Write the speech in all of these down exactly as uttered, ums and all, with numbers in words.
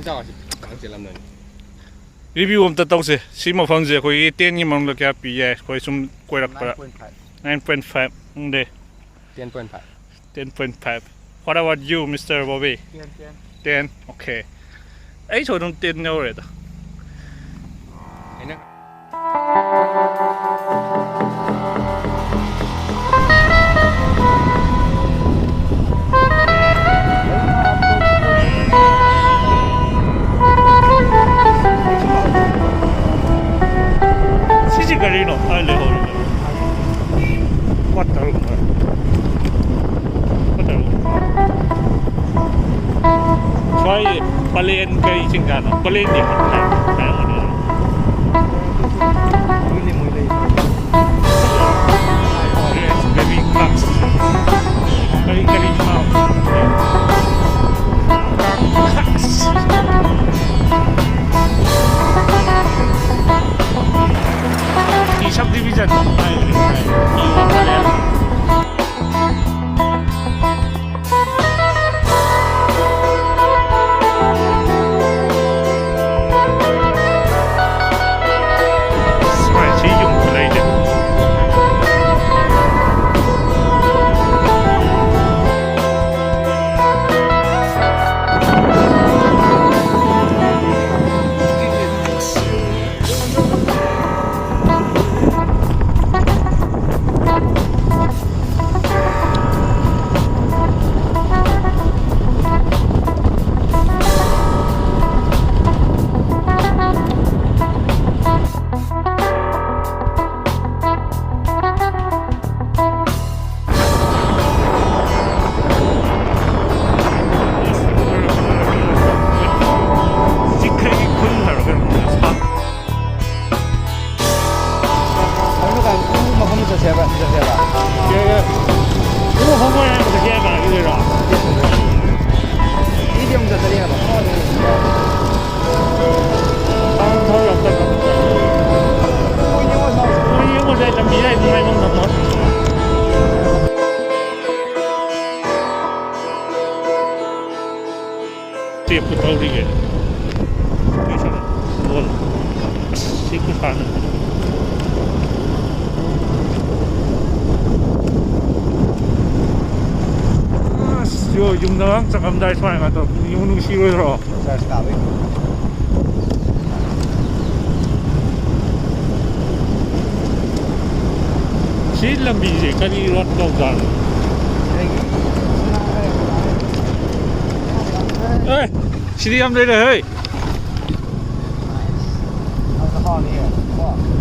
ꯆꯥꯎꯔꯁꯤ ꯀꯥꯡ ꯆꯦꯜꯂꯝꯗꯣꯏꯅꯤ꯫ Review ꯑꯝꯇ ꯇꯧꯁꯦ꯫ ꯁꯤ ꯃꯐꯝꯁꯦ ꯑꯩꯈꯣꯏꯒꯤ ten ꯒꯤ ꯃꯅꯨꯡꯗ ꯀꯌꯥ ꯄꯤ ꯌꯥꯏ? ꯑꯩꯈꯣꯏ ꯁꯨꯝ ꯀꯣꯏꯔꯛꯄꯗ꯫ Nine point five. Nine point five꯫ ꯎꯝꯗꯦ꯫ Ten point five. Ten point five. What about you, Mister Bobby? Ten, ten. Ten. Okay. ꯑꯩꯁꯨ ꯑꯗꯨꯝ ten ꯌꯧꯔꯦꯗ꯫ ꯑꯩꯅ ꯁꯤꯁꯤ ꯀꯔꯤꯅꯣ? ꯑꯥ, ꯂꯩꯍꯧꯔꯦ꯫ Quarter꯫ Quarter꯫ ꯁ꯭ꯋꯥꯏ ꯄꯂꯦꯟ ꯀꯔꯤ ꯆꯤꯡ ꯀꯥꯅꯣ? ꯄꯂꯦꯟꯗꯤ ꯍꯥꯏꯔꯝꯒꯅꯤ꯫ ꯃꯣꯏ ꯂꯩ, ꯃꯣꯏ ꯂꯩ꯫ Baby Crocs꯫ ꯀꯔꯤ ꯀꯔꯤ ꯈꯥꯎ? Crocs꯫ ꯁꯤ subdivision ꯍꯥꯏꯕꯅꯤ꯫ ꯁꯤ ꯌꯨꯝ ꯈꯨꯂꯩꯁꯦ꯫ ꯆꯤꯡꯈꯩꯒꯤ ꯈꯨꯜ ꯍꯥꯏꯕ꯭ꯔꯥ ꯀꯩꯅꯣ? ꯑꯗꯨ ꯀꯥꯟ ꯎ ꯃꯐꯝꯗ ꯆꯠꯁꯦꯕ, ꯆꯠꯁꯦꯕ꯫ ꯌꯥꯏ, ꯌꯥꯏ꯫ ꯎ ꯃꯐꯝ ꯑꯣꯏꯅ ꯆꯠꯁꯦ ꯍꯥꯏꯕ, ꯑꯗꯨꯗꯨꯔꯣ? ꯃꯤꯗꯤ ꯑꯃꯨꯛ ꯆꯠꯇꯔꯤ ꯍꯥꯏꯕ꯫ ꯊꯥꯡ ꯊꯧꯔꯛꯇꯕ꯫ ꯃꯣꯏ ꯌꯦꯡꯉꯣ ꯁ꯭ꯋꯥꯏ ꯂꯝꯕꯤ ꯂꯥꯏ ꯅꯨꯡꯉꯥꯏꯐꯝ ꯈꯪꯉꯣꯏ꯫ ꯇꯦꯞꯄꯨ ꯇꯧꯔꯤꯒꯦ꯫ ꯑꯁ, ꯁꯤ ꯈꯨꯁꯥꯅ꯫ ꯑꯁ, ꯌꯣ, ꯌꯨꯝꯗ ꯆꯪꯉꯝꯗꯥꯏ ꯁꯨꯃꯥꯏꯅ ꯇꯧ, ꯌꯨꯝ ꯅꯨꯡꯁꯤꯔꯣꯏꯗ꯭ꯔꯣ? ꯆꯔꯆ ꯀꯥꯕꯩ꯫ ꯁꯤ ꯂꯝꯕꯤꯁꯦ ꯀꯔꯤ ꯔꯣꯗ ꯀꯧꯖꯥꯠꯅꯣ? ꯑꯦ, ꯁꯤꯗꯤ ꯌꯥꯝ ꯂꯩꯔꯦ ꯍꯦ꯫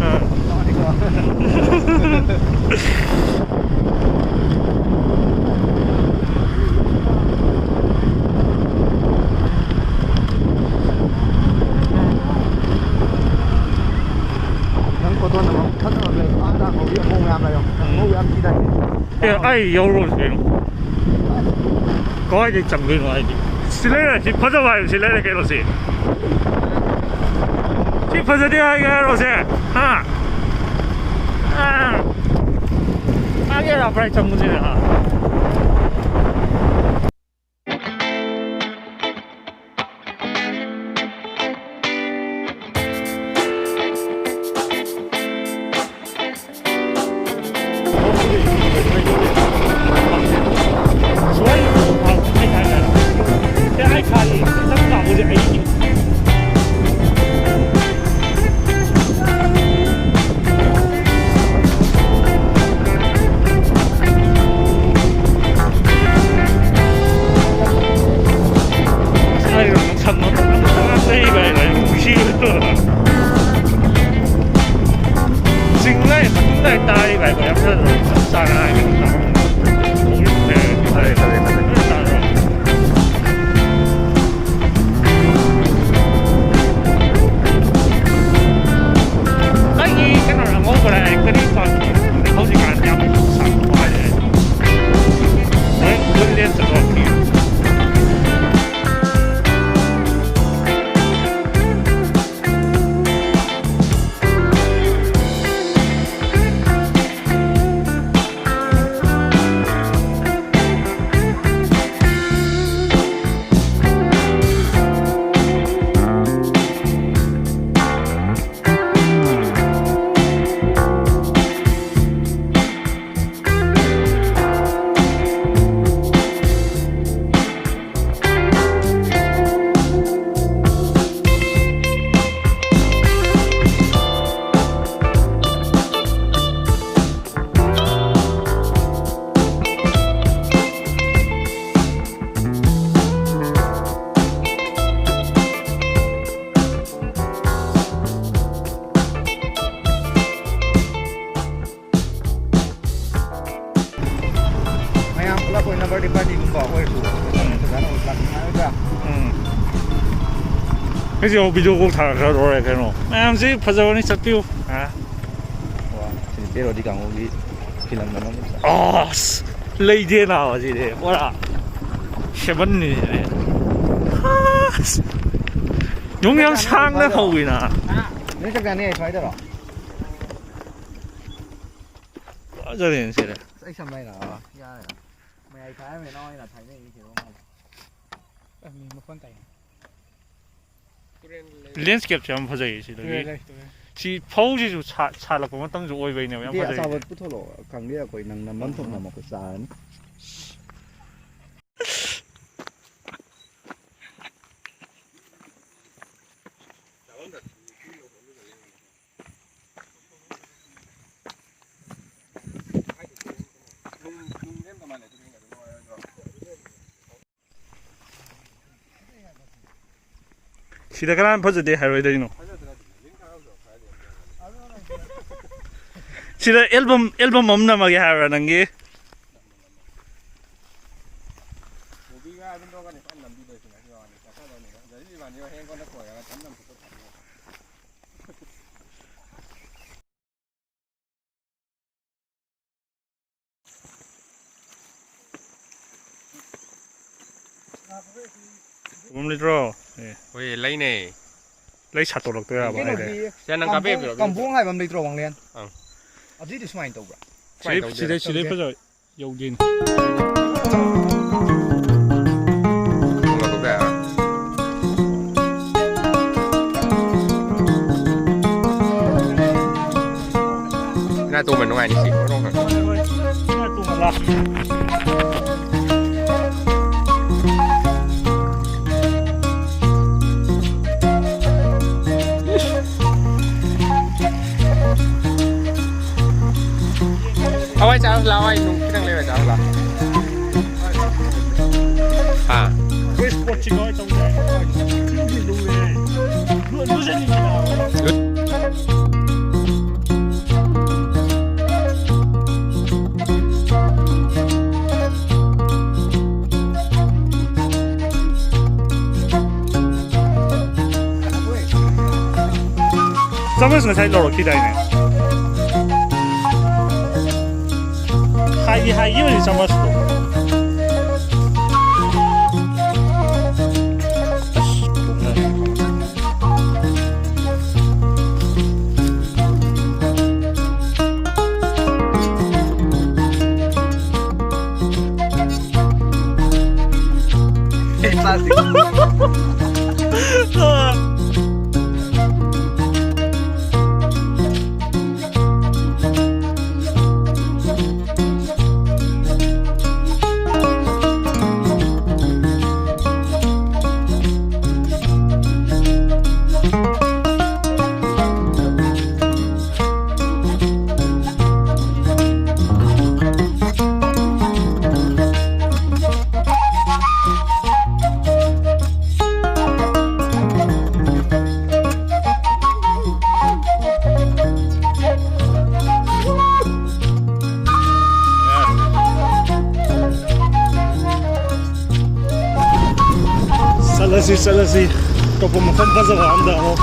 ꯑꯥ꯫ ꯅꯪ ꯐꯣꯇꯣ ꯅꯝꯕ ꯐꯖꯕ ꯂꯩ꯫ ꯑꯥ ꯇꯥꯡ ꯍꯧꯖꯤꯛ ꯑꯃꯨꯛ ꯃꯌꯥꯝ ꯂꯩꯔꯝ-, ꯑꯉꯧꯕ ꯌꯥꯝ ꯊꯤꯗꯥꯏꯅꯦ? ꯑꯦ, ꯑꯩ ꯌꯧꯔꯨꯔꯁꯤ ꯀꯩꯅꯣ꯫ ꯀꯥꯏꯗꯩ ꯆꯪꯗꯣꯏꯅꯣ ꯍꯥꯏꯗꯤ? ꯁꯤ ꯂꯩꯔꯦ, ꯁꯤ ꯐꯖꯕ ꯍꯥꯏꯕ ꯁꯤ ꯂꯩꯔꯦ ꯀꯩꯅꯣ ꯁꯤ꯫ ꯁꯤ ꯐꯖꯗꯦ ꯍꯥꯏꯒꯦ ꯍꯥꯏꯔꯣ ꯁꯦ? ꯍꯥ? ꯑꯥ꯫ ꯀꯥꯒꯦꯔꯥ ꯄ꯭ꯔꯥꯏ ꯆꯪꯕꯁꯤꯗ, ꯍꯥ? ꯆꯤꯡꯂꯩ ꯃꯇꯨꯡꯗ ꯇꯥꯔꯤꯕ ꯍꯥꯏꯕ ꯌꯥꯝ ꯐꯖꯅ ꯆꯞ ꯆꯥꯅ ꯍꯥꯏꯕ꯫ ꯐꯔꯦ, ꯐꯔꯦ, ꯐꯔꯦ꯫ ꯑꯩꯒꯤ ꯀꯩꯅꯣ ꯑꯉꯧꯕꯔ ꯀꯔꯤ ꯄꯥꯝꯒꯦ? ꯍꯧꯖꯤꯛꯀꯥꯟ ꯌꯥꯝ ꯁꯥꯕ ꯃꯥꯜꯂꯦ꯫ ꯍꯣꯔꯦꯟ ꯂꯦꯟ ꯆꯠꯂꯣ꯫ ꯉꯁꯤ ꯍꯧ ꯚꯤꯗꯤꯑꯣ ꯀꯣꯜ ꯊꯥꯔꯛꯈ꯭ꯔ ꯂꯣꯏꯔꯦ ꯀꯩꯅꯣ꯫ ꯃꯌꯥꯝꯁꯤ ꯐꯖꯕꯅꯤ, ꯆꯠꯄꯤꯌꯨ꯫ ꯑ꯫ ꯋꯥ, ꯁꯤꯗꯤ ꯄꯦꯔꯣꯗꯤ ꯀꯥꯡꯕꯨꯒꯤ ꯐꯤꯂꯝ ꯑꯃ꯫ ꯑꯁ! ꯂꯩꯗꯦ ꯅꯥꯕ ꯁꯤꯗꯤ꯫ ꯄꯨꯔꯥ ꯁꯦꯕꯟꯅꯤ ꯁꯤꯗꯤ꯫ ꯑꯁ! ꯌꯨꯝ ꯌꯥꯝ ꯁꯥꯡꯅ ꯍꯧꯋꯤꯅ꯫ ꯅꯣꯏ ꯆꯥꯛ ꯆꯥꯅꯤ ꯁ꯭ꯋꯥꯏꯗꯔꯣ? ꯐꯖꯔꯦꯅꯦ ꯁꯤꯗꯤ꯫ ꯑꯁ, ꯑꯩ ꯁꯝ ꯂꯩꯔꯛꯑꯕ? ꯌꯥꯔꯦ꯫ ꯃꯌꯥꯏ ꯈꯥꯏꯔꯝꯃꯦ, ꯅꯪ ꯑꯣꯏꯅ ꯊꯥꯏꯅꯩ ꯍꯦꯔꯣ ꯃꯥꯜꯂꯦ꯫ ꯑ, ꯃꯤ ꯃꯈꯣꯟ ꯇꯥꯏ꯫ ꯂꯦꯟꯁꯀꯦꯞꯁꯦ ꯌꯥꯝ ꯐꯖꯩꯌꯦ ꯁꯤꯗꯒꯤ꯫ ꯇꯨꯔꯦꯜ ꯂꯩ, ꯇꯨꯔꯦꯜ꯫ ꯁꯤ ꯐꯧꯁꯤꯁꯨ ꯁꯥ-, ꯁꯥꯠꯂꯛꯄ ꯃꯇꯝꯁꯨ ꯑꯣꯏꯕꯩꯅꯦꯕ ꯌꯥꯝ ꯏꯗꯤ ꯐꯖꯩꯁꯦ꯫ ꯑꯆꯥꯄꯣꯠ ꯄꯨꯊꯣꯛꯂꯛꯑꯣ, ꯈꯪꯗꯦ ꯑꯩꯈꯣꯏ ꯅꯪ ꯅꯝꯐꯝ ꯊꯣꯛ ꯅꯝꯃꯛꯄ ꯆꯥꯔꯅꯤ꯫ ꯁꯤꯗ ꯀꯅꯥꯅ ꯐꯖꯗꯦ ꯍꯥꯏꯔꯣꯏꯗꯣꯏꯅꯣ? ꯁꯤꯗ ꯑꯦꯜꯕꯝ, ꯑꯦꯜꯕꯝ ꯑꯃ ꯅꯝꯃꯒꯦ ꯍꯥꯏꯕ꯭ꯔꯥ ꯅꯪꯒꯤ? ꯃꯨꯚꯤꯒ ꯑꯗꯨꯝ ꯇꯧꯔꯒꯅꯤ ꯐꯖꯅ ꯅꯝꯕꯤꯗꯣꯏꯁꯤꯅ ꯁꯤ ꯋꯥꯅꯤ ꯆꯠꯈ꯭ꯔꯗꯧꯅꯤ꯫ ꯒꯥꯔꯤ ꯏꯕꯥꯅꯤ ꯍꯌꯦꯡ ꯀꯣꯟꯅ ꯀꯣꯏꯔꯒ ꯊꯝ ꯅꯝ ꯐꯣꯇꯣ ꯊꯝꯃꯒ꯫ ꯎꯔꯨꯝ ꯂꯩꯇ꯭ꯔꯣ? ꯑꯦ꯫ ꯍꯣꯏ, ꯂꯩꯅꯦ꯫ ꯂꯩ ꯁꯥꯠꯇꯣꯛꯂꯛꯇꯣꯏꯔꯕ ꯍꯥꯏꯁꯦ? ꯀꯩꯅꯣꯗꯤ ꯁꯦ, ꯅꯪ ꯀꯥꯞꯄꯦ ꯀꯝꯕꯣꯡ-, ꯄꯤꯔꯛꯑꯣ, ꯀꯝꯕꯣꯡ ꯍꯥꯏꯕ ꯑꯃ ꯂꯩꯇ꯭ꯔꯣ, ꯋꯥꯡꯂꯦꯟ? ꯑꯪ꯫ ꯑꯗꯨꯏꯗꯤ ꯁꯨꯃꯥꯏꯅ ꯇꯧꯕ꯭ꯔꯥ? ꯁꯨꯃꯥꯏꯅ ꯁꯤꯗꯩ, ꯇꯧꯗꯦ꯫ ꯁꯤꯗꯩ, ꯁꯤꯗꯩ ꯇꯧꯗꯦ꯫ ꯐꯖꯕ ꯌꯧꯗꯦꯅꯦ꯫ ꯊꯣꯡ ꯂꯧꯊꯣꯛꯄ ꯌꯥꯔꯣꯏ꯫ ꯉꯥ ꯇꯣꯡꯕ ꯅꯨꯡꯉꯥꯏꯅꯤ ꯁꯤ ꯈꯣꯡ ꯈꯔ꯫ ꯍꯋꯥꯏ ꯆꯥꯔꯨꯁꯤ ꯂꯥꯛꯑꯣ, ꯑꯩ ꯅꯨꯡ ꯈꯤꯇꯪ ꯂꯩꯔ ꯆꯥꯔꯨꯁꯤ ꯂꯥꯛꯑꯣ꯫ ꯍꯥ? ꯑꯩꯈꯣꯏ ꯁ꯭ꯄꯣꯔꯠꯁꯤ ꯀꯃꯥꯏꯅ ꯇꯧꯒꯦ? ꯂꯨ-, ꯂꯨꯖꯅꯤꯡꯉꯤ꯫ ꯆꯥꯃꯁ ꯉꯁꯥꯏ ꯂꯧꯔꯛꯈꯤꯗꯥꯏꯅꯦ? ꯍꯥꯏꯗꯤ ꯍꯥꯏꯈꯤꯕꯅꯤ ꯆꯥꯃꯁꯇꯣ꯫ ꯆꯠꯂꯁꯤ, ꯆꯠꯂꯁꯤ꯫ ꯑꯇꯣꯞꯄ ꯃꯐꯝ ꯐꯖꯕ ꯑꯝꯗ ꯑꯃꯨꯛ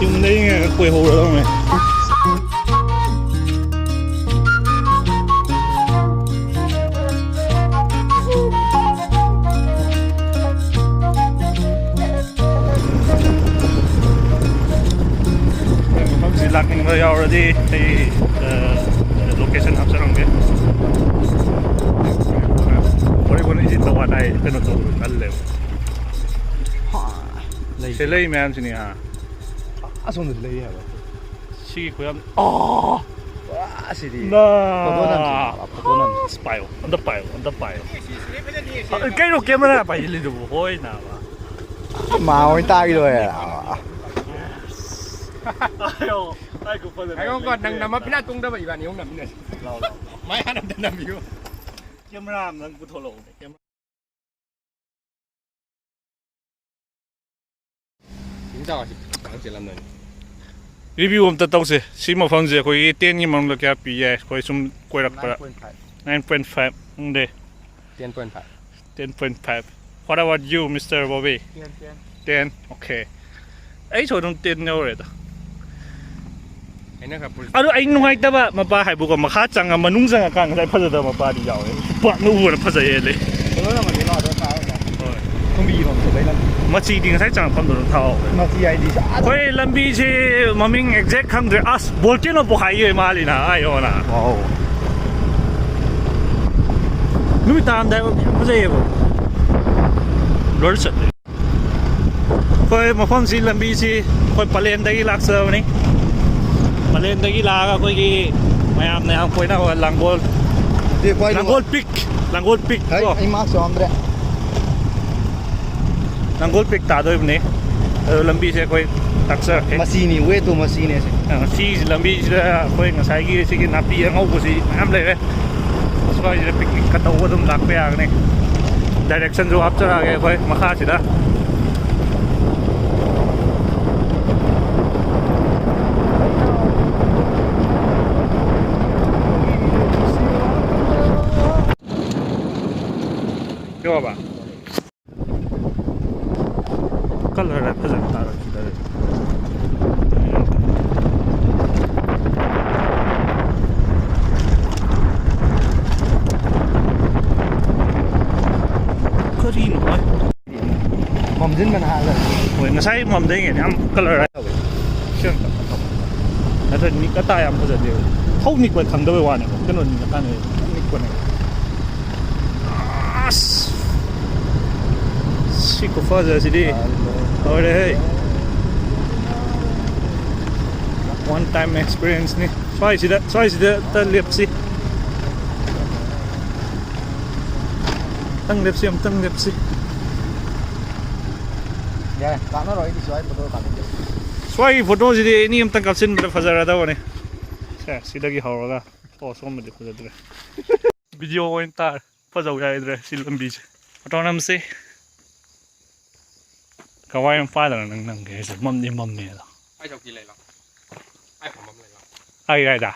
ꯌꯨꯝꯗ ꯌꯦꯡꯉꯒ ꯀꯣꯏꯍꯧꯔꯗꯧꯅꯦ꯫ ꯃꯐꯝꯁꯤ ꯂꯥꯛꯅꯤꯡꯕ ꯌꯥꯎꯔꯗꯤ ꯑꯩ, ꯑ, ꯂꯣꯀꯦꯁꯟ ꯍꯥꯞꯆꯔꯝꯒꯦ꯫ ꯍꯣꯔꯦꯟ ꯀꯣꯟꯅ ꯏꯗꯤꯠ ꯇꯧꯀꯥꯟꯗ ꯑꯩ ꯀꯩꯅꯣ ꯇꯧꯕꯗꯣ ꯇꯜꯂꯦꯕ꯫ ꯍꯥ, ꯂꯩ꯫ ꯁꯤ ꯂꯩ ꯃꯌꯥꯝꯁꯤꯅꯤ ꯍꯥ꯫ ꯑꯁꯣꯝꯗꯁꯨ ꯂꯩ ꯍꯥꯏꯕ꯫ ꯁꯤꯒꯤ ꯈꯨꯌꯥꯝ, ꯑꯣ! ꯄꯨꯔꯥ ꯁꯤꯗꯤ ꯅꯥ꯫ ꯐꯣꯇꯣ ꯅꯝꯁꯤ, ꯐꯣꯇꯣ ꯅꯝꯁꯤ꯫ ꯑꯁ, ꯄꯥꯏꯌꯣ, ꯑꯝꯇ ꯄꯥꯏꯌꯣ, ꯑꯝꯇ ꯄꯥꯏꯌꯣ꯫ ꯑ, ꯀꯩꯅꯣ ꯀꯦꯃꯦꯔꯥ ꯄꯥꯏꯁꯤꯜꯂꯤꯗꯨꯕꯨ? ꯍꯣꯏ ꯅꯥꯕ꯫ ꯃꯥ ꯑꯣꯏꯅ ꯇꯥꯈꯤꯗꯣꯔꯦ꯫ ꯑꯌꯣ, ꯑꯩ ꯈꯨꯐꯖꯅ ꯉꯥꯏꯈꯣꯀꯣ, ꯅꯪ ꯂꯩꯇ꯭ꯔꯦ꯫ ꯅꯝꯃ ꯐꯤꯂꯥ ꯇꯨꯡꯗꯕ ꯏꯕꯥꯅꯤ ꯑꯃꯨꯛ ꯅꯝꯃꯤꯟꯅꯁꯤ꯫ ꯂꯥꯎ, ꯂꯥꯎ, ꯂꯥꯎ꯫ ꯃꯥꯏ ꯍꯥꯟꯅ ꯑꯝꯇ ꯅꯝꯕꯤꯌꯨ꯫ ꯀꯦꯃꯦꯔꯥ ꯑꯃ ꯅꯪ ꯄꯨꯊꯣꯛꯂꯛꯎꯅꯦ, ꯀꯦꯃꯦꯔꯥ꯫ ꯏꯁꯤꯡ ꯆꯥꯎꯔꯁꯤ ꯀꯥꯡ ꯆꯦꯜꯂꯝꯗꯣꯏꯅꯤ꯫ ꯔꯤꯚ꯭ꯌꯨ ꯑꯝꯇ ꯇꯧꯁꯦ꯫ ꯁꯤ ꯃꯐꯝꯁꯦ ꯑꯩꯈꯣꯏꯒꯤ ꯇꯦꯟꯒꯤ ꯃꯅꯨꯡꯗ ꯀꯌꯥ ꯄꯤ ꯌꯥꯏ? ꯑꯩꯈꯣꯏ ꯁꯨꯝ ꯀꯣꯏꯔꯛꯄꯗ꯫ Nine point five꯫ Nine point five꯫ ꯈꯪꯗꯦ꯫ Ten point five꯫ Ten point five꯫ What about you, Mister Bobby? Ten, ten꯫ Ten? Okay꯫ ꯑꯩꯁꯨ ꯑꯗꯨꯝ ten ꯌꯧꯔꯦꯗ꯫ ꯑꯩꯅ ꯈꯔ ꯄꯨꯔꯤ- ꯑꯗꯣ ꯑꯩ ꯅꯨꯡꯉꯥꯏꯇꯕ ꯃꯄꯥ ꯍꯥꯏꯕꯨꯀꯣ, ꯃꯈꯥ ꯆꯪꯉ ꯃꯅꯨꯡ ꯆꯪꯉꯀꯥꯟ ꯉꯁꯥꯏ ꯐꯖꯗꯕ ꯃꯄꯥꯗꯤ ꯌꯥꯎꯋꯦ꯫ ꯄꯥꯛꯅ ꯎꯕꯅ ꯐꯖꯩ ꯍꯦꯜꯂꯦ꯫ ꯀꯩꯅꯣ ꯌꯥꯝꯃꯗꯤ ꯂꯥꯛꯑꯗ ꯊꯥꯔꯒ ꯍꯣꯏ꯫ ꯀꯨꯝꯕꯤꯔꯣꯝꯗ ꯂꯩꯅ ꯃꯆꯤꯗꯤ ꯉꯁꯥꯏ ꯆꯪꯉꯛꯐꯝꯗꯣ ꯑꯗꯨꯝ ꯊꯥꯍꯧꯋꯦ꯫ ꯃꯆꯤ ꯍꯥꯏꯗꯤ ꯑꯥꯗ ꯑꯩꯈꯣꯏ ꯂꯝꯕꯤꯁꯤ ꯃꯃꯤꯡ ꯑꯦꯛꯖꯦꯛ ꯈꯪꯗ꯭ꯔꯦ꯫ ꯑꯁ, ꯕꯣꯜꯀꯦꯅꯣ ꯄꯣꯈꯥꯏꯈꯤꯕ ꯃꯥꯜꯂꯤꯅ꯫ ꯑꯥ, ꯌꯦꯡꯉꯣꯅ꯫ ꯋꯥꯎ꯫ ꯅꯨꯃꯤꯠ ꯇꯥꯔꯝꯗꯥꯏ ꯑꯣꯏꯕ ꯌꯥꯝ ꯐꯖꯩꯌꯦꯕ꯫ ꯕ꯭ꯂꯔ ꯆꯠꯂꯦ꯫ ꯑꯩꯈꯣꯏ ꯃꯐꯝꯁꯤ, ꯂꯝꯕꯤꯁꯤ ꯑꯩꯈꯣꯏ ꯄꯂꯦꯟꯗꯒꯤ ꯂꯥꯛꯆꯕꯅꯤ꯫ ꯄꯂꯦꯟꯗꯒꯤ ꯂꯥꯛꯑꯒ ꯑꯩꯈꯣꯏꯒꯤ ꯃꯌꯥꯝꯅ ꯌꯥꯝ ꯀꯣꯏꯅꯕ ꯂꯥꯡꯒꯣꯜ, ꯅꯠꯇꯦ, ꯈ꯭ꯋꯥꯏ ꯂꯥꯡꯒꯣꯜ ꯄꯤꯛ, ꯂꯥꯡꯒꯣꯜ ꯄꯤꯛ ꯍꯩ, ꯀꯣ꯫ ꯑꯩ ꯃꯥꯛꯁ ꯌꯥꯎꯔꯝꯗ꯭ꯔꯦ꯫ ꯂꯥꯡꯒꯣꯜ ꯄꯤꯛ ꯇꯥꯗꯣꯏꯕꯅꯤ꯫ ꯑꯗꯣ ꯂꯝꯕꯤꯁꯦ ꯑꯩꯈꯣꯏ ꯇꯥꯛꯆꯔꯛꯀꯦ꯫ ꯃꯁꯤꯅꯤ, ꯋꯦ ꯇꯨ ꯃꯁꯤꯅꯦꯁꯦ꯫ ꯑ, ꯁꯤꯒꯤ ꯂꯝꯕꯤꯁꯤꯗ ꯑꯩꯈꯣꯏ ꯉꯁꯥꯏꯒꯤ ꯁꯤꯒꯤ ꯅꯥꯄꯤ ꯑꯉꯧꯕꯁꯤ ꯃꯌꯥꯝ ꯂꯩꯔꯦ꯫ ꯁ꯭ꯋꯥꯏꯁꯤꯗ ꯄꯤꯛꯅꯤꯛꯀ ꯇꯧꯕ ꯑꯗꯨꯝ ꯂꯥꯛꯄ ꯌꯥꯒꯅꯤ꯫ ꯗꯥꯏꯔꯦꯛꯁꯟꯁꯨ ꯍꯥꯞꯆꯔꯛꯑꯒꯦ ꯑꯩꯈꯣꯏ ꯃꯈꯥꯁꯤꯗ꯫ ꯌꯧꯔꯕ? ꯀꯂꯔ ꯐꯖꯅ ꯇꯥꯔꯛꯈꯤꯗꯔꯦ꯫ ꯀꯔꯤꯅꯣ ꯚꯥꯏ? ꯃꯝꯁꯤꯟꯕꯅ ꯍꯥꯜꯂꯦ꯫ ꯍꯣꯏ, ꯉꯁꯥꯏ ꯃꯝꯗꯩꯉꯩꯗꯤ ꯌꯥꯝ ꯀꯂꯔ ꯇꯧꯋꯦ꯫ ꯁꯤ ꯑꯝꯇ ꯅꯠꯇ꯭ꯔꯗꯤ ꯅꯤꯛ ꯑꯇꯥ ꯌꯥꯝ ꯐꯖꯗꯦꯕ꯫ ꯍꯧ ꯅꯤꯛꯄ ꯈꯪꯗꯕꯩ ꯋꯥꯅꯦꯕ꯫ ꯀꯩꯅꯣ ꯅꯤꯛꯑꯀꯥꯟꯗ ꯌꯥꯝ ꯅꯤꯛꯄꯅꯦꯕ꯫ ꯑꯁ! ꯁꯤ ꯈꯨꯐꯖꯁꯤꯗꯤ ꯂꯣꯏꯔꯦꯍꯦ꯫ One time experience ꯅꯤ꯫ ꯁ꯭ꯋꯥꯏꯁꯤꯗ, ꯁ꯭ꯋꯥꯏꯁꯤꯗ ꯇ ꯂꯦꯞꯁꯤ꯫ ꯑꯝꯇꯪ ꯂꯦꯞꯁꯤ, ꯑꯝꯇꯪ ꯂꯦꯞꯁꯤ꯫ ꯌꯥꯔꯦ, ꯀꯥꯟꯅꯔꯣꯏ, ꯑꯩꯗꯤ ꯁ꯭ꯋꯥꯏ ꯐꯣꯇꯣ ꯀꯥꯞꯅꯤꯡꯗꯦ꯫ ꯁ꯭ꯋꯥꯏꯒꯤ ꯐꯣꯇꯣꯁꯤꯗꯤ ꯑꯦꯅꯤ ꯑꯝꯇꯪ ꯀꯥꯞꯁꯤꯟꯕꯗ ꯐꯖꯔꯗꯕꯅꯤ꯫ ꯁꯦ, ꯁꯤꯗꯒꯤ ꯍꯧꯔꯒ꯫ ꯑꯣ, ꯁꯣꯝꯕꯨꯗꯤ ꯐꯖꯗ꯭ꯔꯦ꯫ ꯚꯤꯗꯤꯑꯣ ꯑꯣꯏꯅ ꯇꯥꯔꯦ꯫ ꯐꯖꯧ ꯌꯥꯏꯗ꯭ꯔꯦ ꯁꯤ ꯂꯝꯕꯤꯁꯦ꯫ ꯐꯣꯇꯣ ꯅꯝꯁꯤ꯫ ꯀꯋꯥꯏ ꯃꯄꯥꯗꯅꯣ ꯅꯪ ꯅꯝꯒꯦ ꯍꯥꯏꯁꯦ? ꯃꯝꯗꯤ ꯃꯝꯃꯦ ꯑꯗꯣ꯫ ꯑꯩ ꯆꯧꯀꯤ ꯂꯩ ꯂꯥꯎ꯫ ꯑꯩ ꯐꯝꯐꯝ ꯂꯩ ꯂꯥꯎ꯫ ꯑꯩ ꯀꯥꯏꯗ?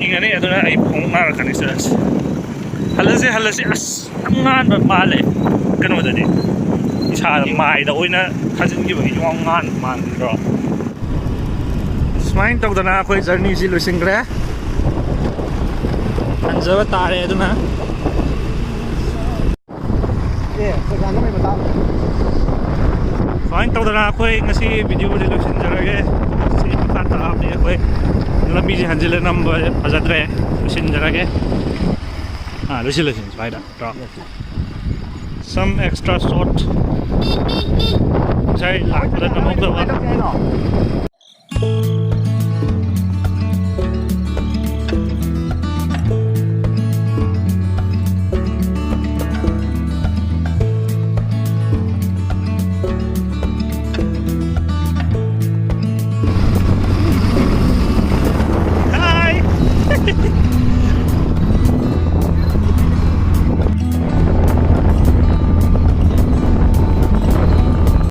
ꯏꯪꯉꯅꯤ, ꯑꯗꯨꯅ ꯑꯩ ꯈꯣꯡꯎꯞ ꯅꯥꯔꯛꯀꯅꯤ꯫ ꯆꯠꯂꯁꯤ, ꯍꯜꯂꯁꯤ, ꯍꯜꯂꯁꯤ꯫ ꯑꯁ, ꯌꯥꯝ ꯉꯥꯟꯕ ꯃꯥꯜꯂꯦ꯫ ꯀꯩꯅꯣꯗꯗꯤ ꯏꯁꯥꯗ, ꯃꯥꯏꯗ ꯑꯣꯏꯅ ꯊꯥꯖꯤꯟꯈꯤꯕꯒꯤ ꯌꯥꯝ ꯉꯥꯟꯕ ꯃꯥꯟꯗ꯭ꯔꯣ? ꯁꯨꯃꯥꯏꯅ ꯇꯧꯗꯅ ꯑꯩꯈꯣꯏ ꯖꯔꯅꯤꯁꯤ ꯂꯣꯏꯁꯤꯟꯈ꯭ꯔꯦ꯫ ꯍꯟꯖꯕ ꯇꯥꯔꯦ꯫ ꯑꯗꯨꯅ ꯑꯦ, ꯄꯩꯁꯥ ꯅꯝꯕꯩ ꯃꯇꯥꯡ꯫ ꯁꯨꯃꯥꯏꯅ ꯇꯧꯗꯅ ꯑꯩꯈꯣꯏ ꯉꯁꯤ ꯚꯤꯗꯤꯑꯣꯁꯦ ꯂꯣꯏꯁꯤꯟꯖꯔꯒꯦ꯫ ꯁꯤ ꯃꯈꯥ ꯇꯥꯕꯗꯤ ꯑꯩꯈꯣꯏ ꯂꯝꯕꯤꯁꯦ ꯍꯟꯖꯤꯜꯂ ꯅꯝꯕ ꯐꯖꯗ꯭ꯔꯦ꯫ ꯂꯣꯏꯁꯤꯟꯖꯔꯒꯦ꯫ ꯑꯥ, ꯂꯣꯏꯁꯤꯜꯂꯁꯤ ꯁ꯭ꯋꯥꯏꯗ, ꯅꯠꯇ꯭ꯔꯣ? Some extra shot. ꯉꯁꯥꯏ ꯂꯥꯛꯄꯗ ꯅꯝꯍꯧꯗꯕ꯫